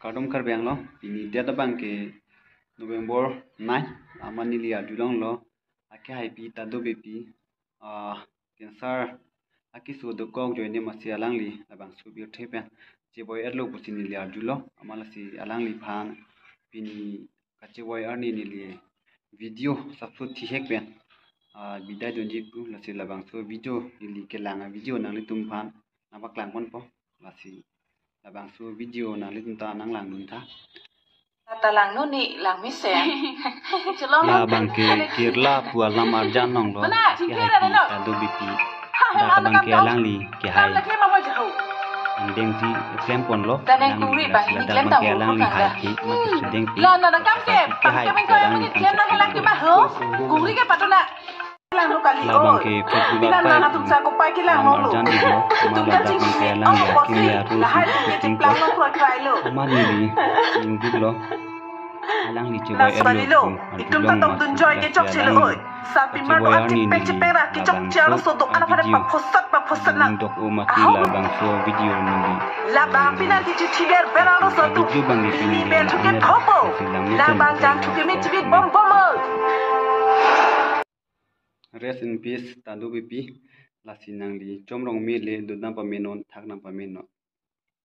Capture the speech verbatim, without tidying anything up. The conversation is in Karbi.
Kardom Karbi Anglong, pini date abang ke November nine, amat neli arjulonglo, akehaipi Tado Beypi, ah, cancer akeso dokok ajoine masi alangli labangso birthe pen chevoi-etlo pusi neli arjulo, amat lasi alangliphan pini kachevoi arni neli video sapso thihek pen, ah, bidai dunji pu, lasi labangso video neli kelang avideo nanglitumphan nangpaklangponpo, lasi labangso video nanglitum ta nanglangdun tha. Ta langnon ni langmesen. Chelong. Labang ke Kerala pu alam arjan longlo. Mana, akehaipi Tado Beypi. Dak abang ke alangli kehai. Andengji klemponlo. Alangli, lasi dak abang ke alangli hai ke mati sudeng pi. La na na kam ke, kehai ke alangli kam ke. Kuri ke patuna. Labang ke Facebook akai, alam arjan iklo, amat ladak abang ke alangli akim ya rul si shooting po. Amat neli ningduklo, alangli chevoi-etlo pu arjulong, amat lasi alangli kachevoi arni neli labangso video ningduk-o mati labangso video neli. Video abang ke pini neli amen lasi langmesen. Rest in peace, Tado Beypi. Lasi nangli chomrong mele, dodam pamenon, thakdam pamenon.